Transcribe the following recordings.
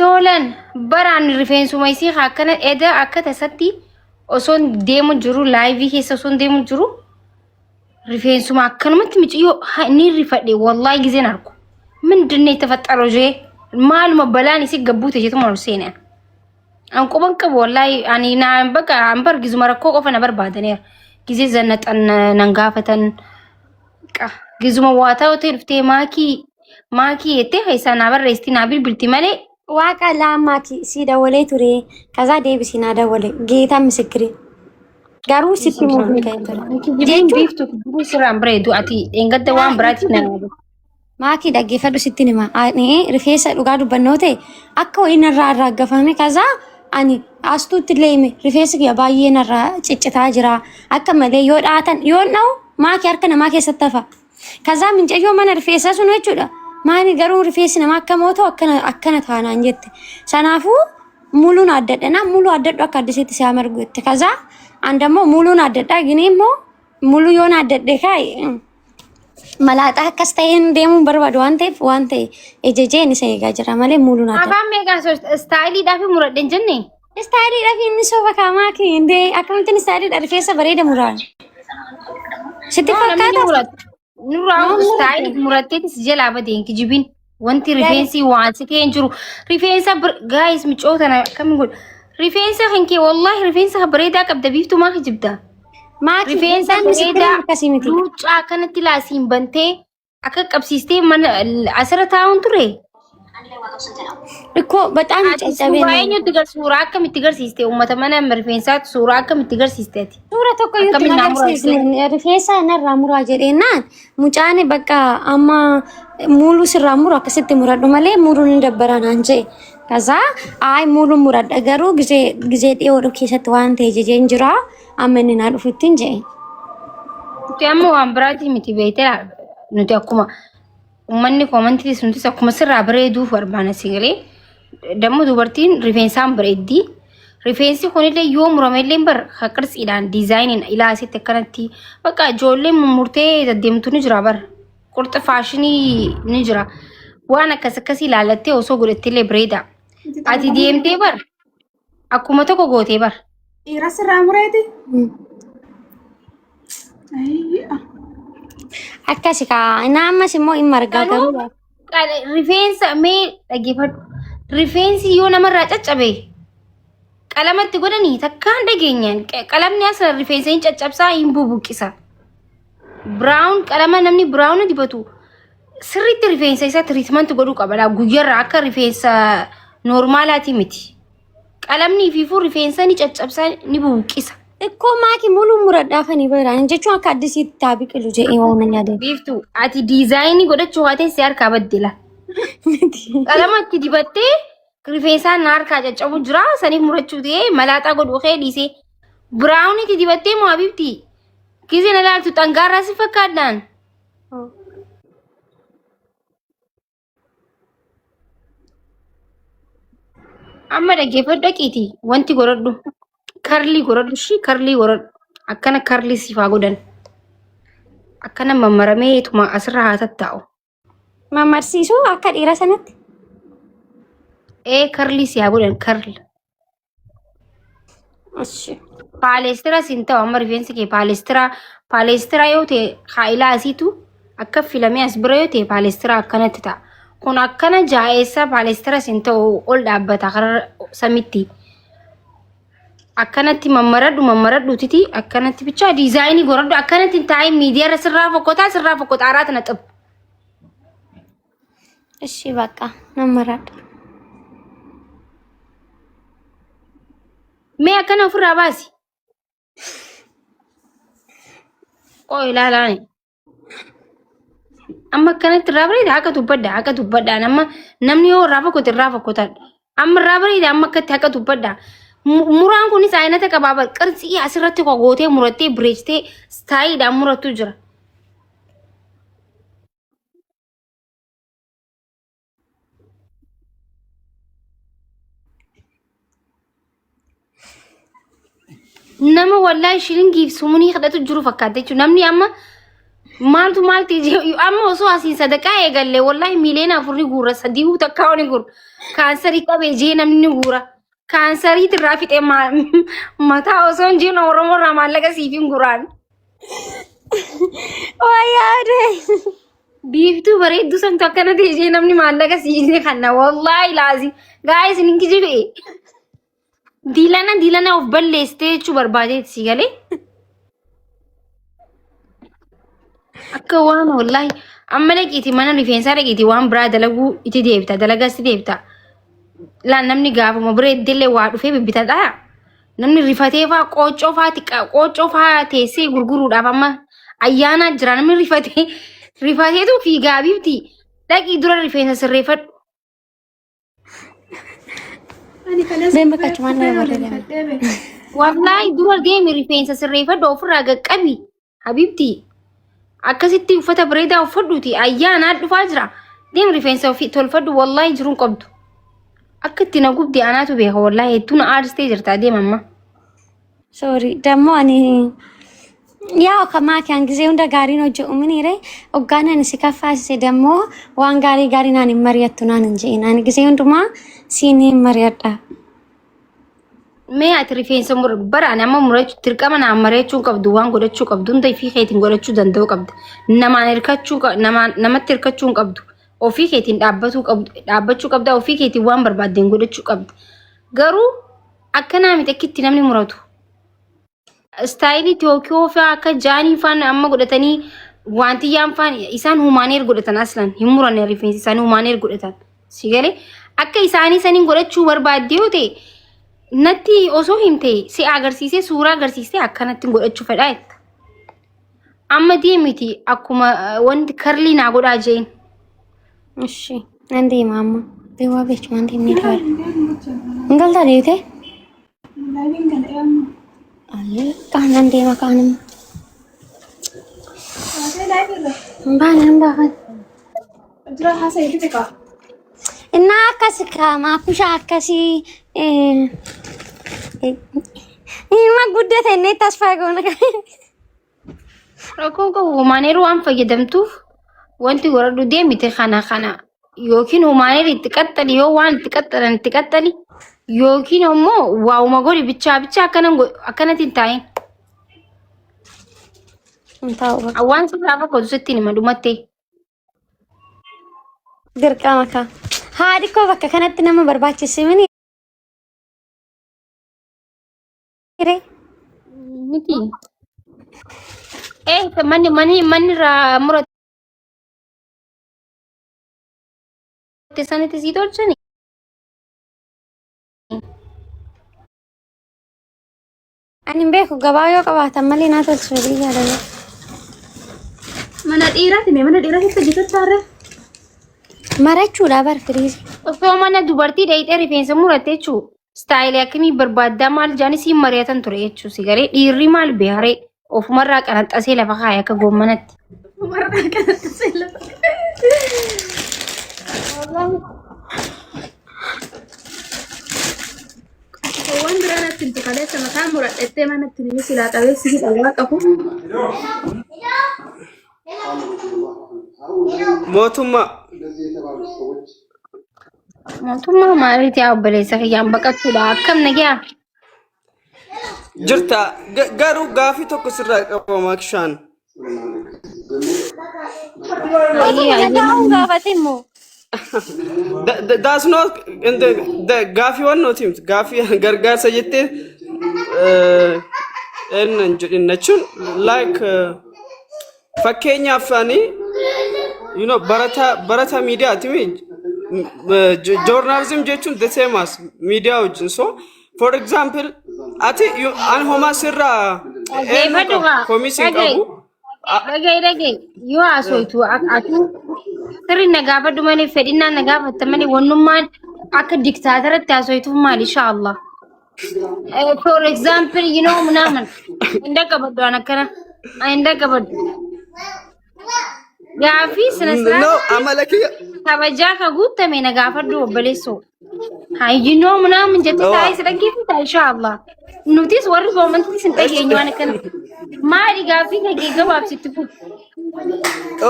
Soolan baraan rifeensuma isii haa akkana eda akka tasatti osoon deemu jiru laayivii keessa osoon deemu jiru rifeensuma akkanumatti miciyyoo ni rifadhe wallaahi gizeen argu. Mindinne የተፈጠረው jee maaluma balaan isii gabbuute jetuma ol seenan. An quban qabu wallaahi ani naan bakka an bar gizuma rakkoo qofa na barbaadaneera. Gizee zannaxan nan gaafatan gizuma waa ta'u ta'e dhuftee maakii maakii jettee keessaa naa barreessitii naa bilbilti malee Waaqa laamaati sii dawalee ture kazaa deebisii naa dawale geetaa misikiri garuu sitti himuuf hin ka'in ture. Kijibiin Jechuun biiftu kijibuu sirraan bareedu ati dheengadda waan biraatiif na yaadu. Maakii dhaggeeffadhu sittin hima. Ani rifeensa dhugaa dubbannoo ta'e akka wayii narraa arraaggafame kazaa ani astuutti illee hime rifeensi kiyya baay'ee narraa ciccitaa jira. Akka malee yoo dhaatan yoo dha'u maakii harka namaa keessatti hafa. Kazaa mincayyoo mana rifeensaa sun jechuudha. Maani garuu rifeensi namaa akka mootoo akkana akkana taanaan jette. Sanaafuu muluun addadha naa muluu addadhu akka addisitti si haa margu jette. Kazaa an dammoo muluun addadha gini immoo muluu yoon addadhe kaa'e malaaxaa akkas ta'een deemuun barbaadu waan ta'eef waan ta'e ejejeen isa eegaa jira malee muluun adda. Afaan meeqaan istaayiliidhaaf muradhe hin jenne? Istaayiliidhaaf inni soba kaamaa kee indee akkamittiin istaayiliidha rifeensa bareeda muraa. Sitti No, namni ni fakkaata? murata. Nurraa Nama istaayilii muratteetis jalaa bade hin kijibin. Wanti rifeensi waan si ta'e hin jiru. Rifeensa gaayis micoo tana akkamiin godhu? Rifeensa kan kee wallaahi rifeensa bareedaa qabda biiftuu maa kijibda? Maakii Rifeensa isaan misirri bareedaa akkasii miti. luuccaa akkanatti laasiin bantee akka qabsiistee mana asirra taa'uun ture. Ikkoo baxaam Ati caccabee suuraa nama. eenyutti gar suuraa akkamitti garsiiste uummata mana rifeensaatti suuraa akkamitti garsiiste ati? Suura tokko iyyuu itti Akkamiin naa muraaste? agarsiisne rifeensa narraa muraa jedheenaan mucaan bakka amma muuluu sirraa muru akkasitti muradhu malee muruun hin dabbaraa naan jedhe. Kazaa ayi muuluun muradha garuu gizee gizee dhiyoo keessatti waan ta'e jejeen jira amma inni naa dhufutti hin jedhe. Nuti amma waan biraatii miti beektee nuti akkuma uummanni koomantii nutis akkuma sirraa bareeduuf barbaana si galee. Dammoo dubartiin rifeensaan bareeddi. Rifeensi kunillee yoo muramellee bar qirtsiidhaan diizaayiniin ilaa asitti akkanatti bakka ijoolleen mummurtee deddeemtu ni jira bar. Qurxa faashinii ni jira. Waan akkas akkasii ilaallattee osoo godhattillee bareeda. Ati deemtee bar akkuma tokko gootee bar. Dhiira sirraa mureeti? Ayyi. Akkasi kaa inni ammas immoo hin margaa Kanuu garuu. rifeensa mee dhaggeeffadhu. Rifeensi yoo namarraa caccabe qalamatti godhanii takkaan dhageenyaan qalamni asirra rifeensa hin caccabsaa hin bubuqqisa. Biraawun qalama namni biraawun dibatu sirriitti rifeensa isaa tiriitmanti godhuu qaba. Laa guyyarraa akka rifeensa noormaalaati miti. Qalamni ifiifuu rifeensa ni caccabsaa ni bubuqqisa. Ikkoo maaki muluu muradhaafanii baraan jechuun akka addisiitti taa biqilu jedhee waan nan yaade. Biiftuu ati diizaayinii godhachuu haatee si harkaa baddela. Qalama itti dibattee rifeensaan na harkaa caccabu jira saniif murachuu ta'ee malaaxaa godhuu kee dhiisee. Biraawunitti dibattee moo habibti? Gizee na laaltu xangaarraa si fakkaadhaan. Amma dhaggeeffadhu dhaqiitii wanti godhadhu. Karlii godhadhu ishii karlii godhadhu. Akkana karlii siif haa godhan. Akkana mammaramee ituma asirra haa tattaa'u. Mamarsiisuu akka dhiira sanatti. Ee karlii si haa godhan karl. Ashi. Paalestiraa siin ta'u amma rifeensi kee paalestiraa paalestiraa yoo ta'e haa'ilaa asiitu akka filamee as bira yoo ta'e paalestiraa akkanatti ta'a. Kun akkana jaa'eessa paalestiraa siin ta'u ol dhaabbata karaa samitti. Akkanatti mammaradhu mammaradhu titi akkanatti bichaa diizaayinii godhadhu akkanatti hin taa'in miidiyaarra sirraa fokkotaa sirraa fokkotaa araata na xabu. Ishi bakka nan maradha. Mee akkana ofirraa baasi. Qoo ilaalaani. Amma akkanatti irraa bareeda haqa dubbadha haqa dubbadha amma namni yoo irraa fokkote irraa fokkotan. Amma irraa bareeda amma akkatti haqa dubbadha. Muraan kunis aynata qabaa bar qirtsii asirratti gootee murattee bireechitee istaayiidhaan murattu jira. Nama wallaahi shilingiif sumunii kadhatu jiru fakkaata jechuudha. Namni amma Maaltu maalti amma osoo asiin sadaqaa eegalle wallahi 4 miiliyoona ni guura, sadii takkaa ni guura. Kaansarii qabee jee namni ni guura. Kaansarii irraa fixee mataa osoo hin jiin Oromoo irraa maallaqa siif hin guraan. Wayyaade. Biiftuu bareedduu santu akkana ta'e jee namni maallaqa siif ni kanna, wallahi laazim. Gaa'is hin kijibe. Diilana diilana of balleessitee jechuu barbaadeeti si galee. Akka waan wallahi amma dhaqiiti mana rifeensaa dhaqiiti waan biraa dalaguu itti deebita, dalagaa itti deebita. Laan namni gaafuma bira iddillee waa dhufee bibbitadha. Namni rifatee faa qooccoo faa xiqqaa qooccoo faa teessee gurguruudhaaf amma ayyaanaa jira, namni rifatee rifateetu fiigaa biifti. Dhaqii dura rifeensa sirreeffadhu. Ani kanas Deem bakka achumaan nama kufee barreeffame. rifadhee beeka. Wallahi dura deemi rifeensa sirreeffadhu, ofirraa qaqqabi. Habibti, akkasitti uffata bareedaa uffadhuuti ayyaanaa dhufaa jira. Deemi rifeensa ofii tolfadhu, wallahi jiruun qabdu. Akka itti na gubde anaatu beeka, wallahi hedduu na aarsitee jirta, deema amma. Sorry, dammoo ani yaa kamaa kan gisee hunda gaariin hojje'u miniire hoggaan ani si kaffaasise dammoo waan gaarii gaarii naan hin mari'attu naan hin je'in, ani gisee hundumaa siin hin mari'adha. Mee ati rifeensa mur bara ani amma murachuu dirqama naan mari'achuu hin qabdu, waan godhachuu qabdu hunda ofii keetiin godhachuu danda'uu qabda. Namaan hirkachuu namaan namatti hirkachuu hin qabdu. Ofii keetiin dhaabbatuu qabdu, dhaabbachuu qabda, ofii keetiin waan barbaaddeen godhachuu qabda. Garuu akkanaa miti akkitti namni muratu. Istaayilii Tookiyoo fa'aa akka jaanii fa'aan amma godhatanii wantiyyaan fa'aan isaan human hair godhatan, aslan hin muranne, rifeensi isaanii human hair godhatan. Si galee akka isaanii saniin godhachuu barbaadde yoo ta'e natti osoo himte si agarsiisee suuraa agarsiisee akkanatti godhachuu fedhaa jetta. Amma deemiti akkuma wanti curly naa godhaa jeen. Ishi nan deema amma. Beewaa beechumaan deemnee dabala. Hin galtaa deebitee? Laayiviin gala amma. Kaan nan deema kaan amma. Haasa'e live irra. Hin baane, hin baafan. Jira haasa'e xixiqqaa. Innaa akkas kaamaa kushaa akkasii ilma guddate inni tasfaa goona. Rakkoo qabu, human hair waan fayyadamtuuf wanti godhadhu deemite kana kana yookiin human hair itti qaxxali, yoo waan itti qaxxalan itti qaxxali, yookiin ammoo waa'uma godhi bichaa bichaa akkanatti hin taa'in. Hin taa'u bakka. Waan sirraa fakkaatu sitti hima dhumattee. Dirqama kaa. Haadhi koo bakka kanatti nama barbaachise mini. Miti. Eh, manni irraa murate sanitti sii tolchani. Ani hin beeku, gabaa yoo qabaatan malee naa tolchu biyya yaadame. Mana dhiiraati mee, mana dhiiraatti hojjetachaa irra. Marachuudha bar firiisi. Osoo mana dubartii dheeyxee rifeensa muratte jechuu istaayilii akkamii barbaaddaa maal jaanis siin mari'atan ture jechuu, si garee dhiirri maal beekaree ofumarraa qanaxxasee lafa kaaya akka goommanatti. Ofumarraa qanaxxasee lafa. Waan biraa natti himtu, kaleessa mataa muradhettee manatti nimi silaa qabeessi hidha waa qabu. Mootummaa. Mootummaa maaliiti yaa obboleessa kiyyaan baqachuudha akkam nagaa? Jirta. Garuu gaafii tokko sirraa qaba Makshaan. Ayyee ayyee. Nagaa'uun gaafate immoo. That's not in the gaafii waan nuti himtu gaafii gargaarsa jettee eennan jedhin jechuun like fakkeenyaaf ani barata miidiyaati mi journalism jechuun the same as miidiyaa wajjin. So for example ati an homaa sirraa eenyu Dhaggeeffadhu qabu kaa. komis hin Dhaga'i. qabu. Dhaga'i dhaga'i. Yoo haasoftu atu sirri na gaafadhu malee, fedhinnaan na gaafatta malee, wannummaan akka diktaateratti haasoftuuf maal inshaallah. For example, ምናምን hin dhaqqabadhu an akkana an hin dhaqqabadhu. Gaafii sina No, siraatti amala kiyya. kabajaa ka guutame na gaafadhu obboleessoo. Haa ምናምን jettee Awwa. taa'ee si dhaggeeffata inshaallah. Nutis warri koomantiis hin dhageenyu waan akkana. Maali gaaffii kee gabaabsitti fufu.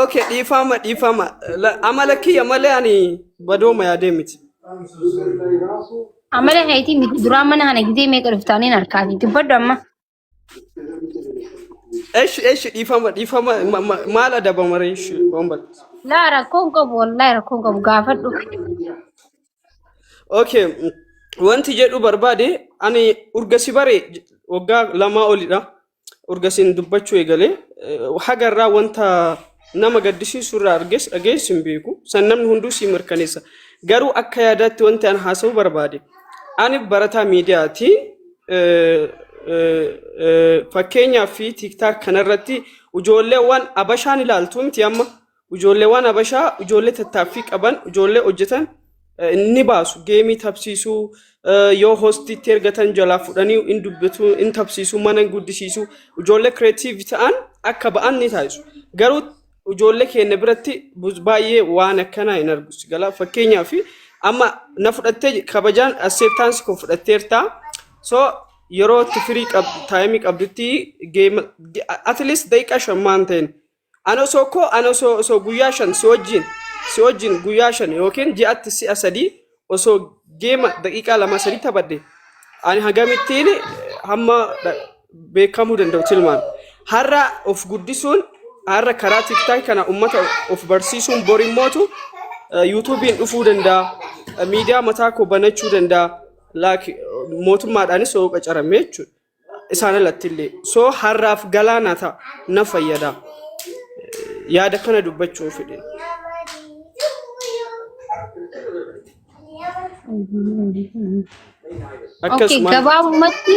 Okay, dhiifama dhiifama. Amala kiyya malee ani badooma yaadee miti. Amala keetii miti duraa mana kana gizee meeqa dhuftaaniin harkaati. Dubbadhu amma. Eshi eshi dhiifama dhiifama maal adabama ree ishi waan batte. Laa rakkoon qabu wallaahi rakkoon qabu gaafadhu. Okay, wanti jedhu barbaade ani urga si bare waggaa lamaa olidha. Urga siin dubbachuu eegale haga irraa wanta nama gaddisiisu irraa arges dhageessu hin beeku. San namni hunduu sii mirkaneessa. Garuu akka yaadaatti wanti an haasa'uu barbaade ani barataa miidiyaati. Fakkeenyaaf fi TikTok kanarratti ijoolleewwan abashaan ilaaltu miti amma ijoolleewwan abashaa ijoollee tattaaffii qaban ijoollee hojjetan ni baasu geemii tapsiisuu yoo hostiitti ergatan jalaa fudhanii in dubbatu in tapsiisuu mana hin guddisiisuu ijoollee creative ta'an akka ba'an ni taasisu garuu ijoollee keenya biratti baay'ee waan akkanaa hin argu si gala fakkeenyaaf amma na fudhattee kabajaan acceptance koo fudhatteerta so yeroo itti firii taayimii qabdutti geema at least daqiiqaa 5 maan ta'in ani osoo koo ani osoo osoo guyyaa 5 si wajjin guyyaa 5 yookiin ji'atti si'a 3 osoo geema daqiiqaa 2 3 taphadhe ani hagamittiin hamma beekamuu danda'u tilmaame. Har'a of guddisuun har'a karaa TikTok kana ummata of barsiisuun borimmootu yuutuubiin dhufuu danda'a. Miidiyaa mataa koo banachuu danda'a. Laaki mootummaadhaanis yoo qacarame jechuudha. Isaan alatti illee. So har'aaf galaana ta'a na fayyada. Yaada kana dubbachuu fedhe. Okay, Akkasumaan gabaabumatti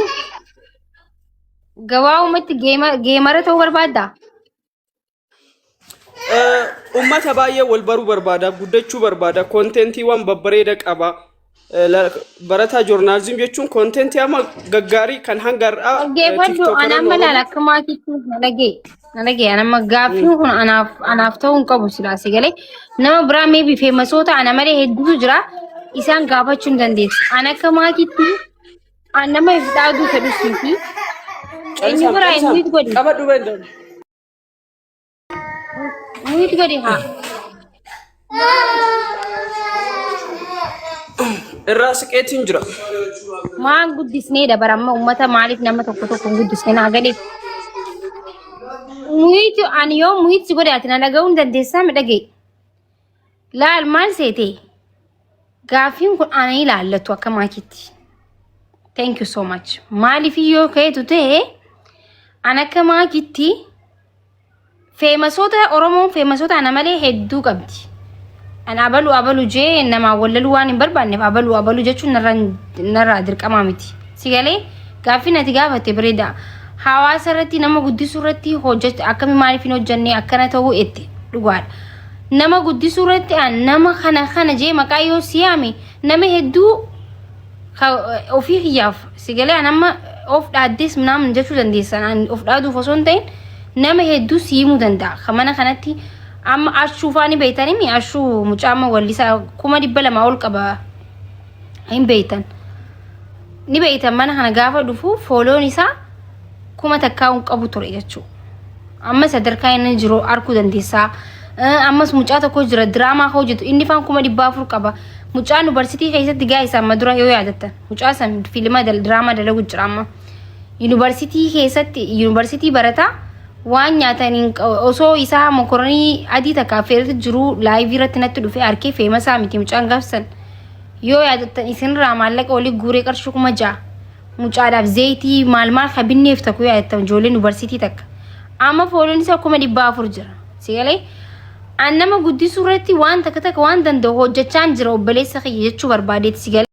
gabaabumatti geemara ta'uu barbaaddaa? Ummata baay'ee wal baruu barbaada, guddachuu barbaada, kontentiiwwan babbareeda qaba. Barataa joornaalizim jechuun kontentii amma gaggaarii kan hanga har'aa Dhaggeeffadhu tiktookaroonni ana amma laala Oromoo akka maatiitti na dhagee na dhagee ana amma gaaffiin kun anaaf anaaf ta'uu hin qabu silaa si galee nama biraa meebi feemasoota ana malee hedduutu jira isaan gaafachuu hin dandeessu ana akka maatiitti an nama if dhaaduu fedhu siiti eenyu Calisaan biraa calisaan mute godhi qabadhu beelda. Mute godhi haa. Irraa siqeetiin jira. Maan guddisnee dabara amma uummata maaliif nama tokko tokko hin guddisne naa galee. Mute ani yoo mute si godhe ati na dhaga'uu hin dandeessaa mi dhaga'i. Laal maal seete gaaffiin kun ana ilaallatu akka maakitti. Thank you so much. Maaliif yoo ka'etu ta'e an akka maakitti Feemasoota Oromoon feemasoota ana malee hedduu qabdi. An abalu abalu jee namaa wallaluu waan hin barbaanneef abalu abalu jechuun narraa dirqamaa miti. Si galee gaaffiin ati gaafatte bareeda. Hawaasa irratti nama guddisuu irratti hojjech akkami maaliif hin hojjenne akkana ta'uu ette dhugaadha. Nama guddisuu irratti an nama kana kana jee maqaa yoo si yaame nama hedduu ofii kiyyaaf si galee an amma of dhaaddees minaamin jechuu dandeessan an of dhaaduuf osoo hin ta'in nama hedduu si himuu danda'a ka mana kanatti amma ashuu faa ni beeytanii mi ashuu mucaa amma wallisaa 200,000 ol qaba hin beeytan ni beeytan mana kana gaafa dhufu fooloon isaa 1000 hin qabu ture jechuudha. Amma sadarkaa inni jiru arguu dandeessaa. Ammas mucaa tokko jira diraamaa hojjetu inni faan 400,000 qaba. Mucaa yuunivarsiitii keessatti gaa isaa amma dura yoo yaadattan mucaa san fiilima diraamaa dalagu jira amma. Yuunivarsiitii keessatti yuunivarsiitii barataa waan nyaataniin osoo isaa mokoronii adii takka affeerratti jiru laayivii irratti natti dhufe arkee feemasaa miti mucaan gaafsan. Yoo yaadattan isinirraa maallaqa walii guuree qarshii 6,000 mucaadhaaf zeeyitii maal maal ka binneef takka yoo yaadattan ijoolleen yuunivarsiitii takka. Amma fooliin isaa 400,000 jira. Si galee an nama guddisuu irratti waan takka takka waan danda'u hojjechaan jira obboleessa kiyya jechuu barbaadeeti si galee.